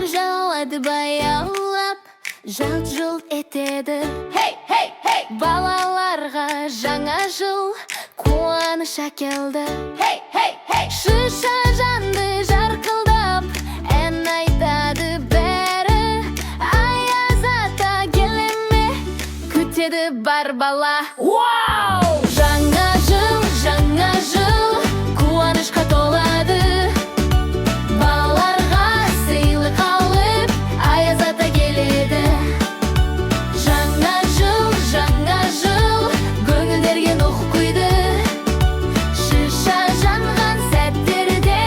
Қар жауады баяулап, жалт жұлт етеді. Хей, хей, хей! Балаларға жаңа жыл қуаныш әкелді. Хей, хей, хей! Шырша жанды жарқылдап, ән айтады бәрі. Аяз ата келе ме, күтеді бар бала. Вау! Жаңа жыл, жаңа жыл қуанышқа толады. Балаларға сыйлық алып, Аяз ата келеді. Жаңа жыл, жаңа жыл көңілдерге нұр құйды. Шырша жанған сәттерде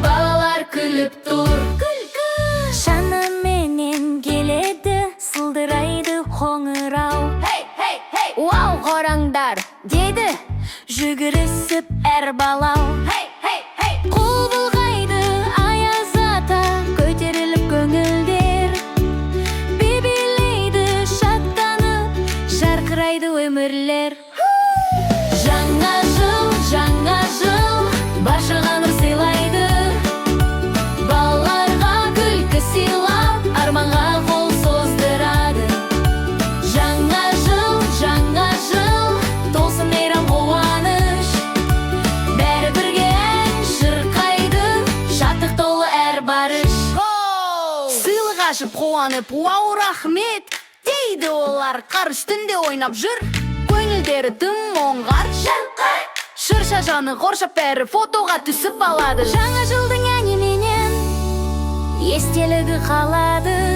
балалар күліп тұр. Күлкі. Шанаменен келеді, сылдырайды қоңырау. Хей, хей, хей! «Вау, қараңдар», – деді жүгірісіп әр бала. Хей, хей, хей! Қол бұлғайды Аяз ата, көтеріліп көңілдер. Би билейді шаттанып, жарқырайды өмірлер. Жаңа жыл, жаңа жыл баршаға нұр сыйлайды. Балаларға күлкі сыйлап, арманға қол создырады. Жаңа жыл, жаңа жыл, толсын мейрам, қуаныш. Бәрі бірге ән шырқайды, шаттық толы әр барыш. Сыйлық ашып қуанып, «Вау, рахмет», – дейді олар, қар үстінде ойнап жүр. Көңілдері тым оңғар. Шырша жаны қоршап, бәрі фотоға түсіп алады. Жаңа жылдың әніменен естелігі қалады.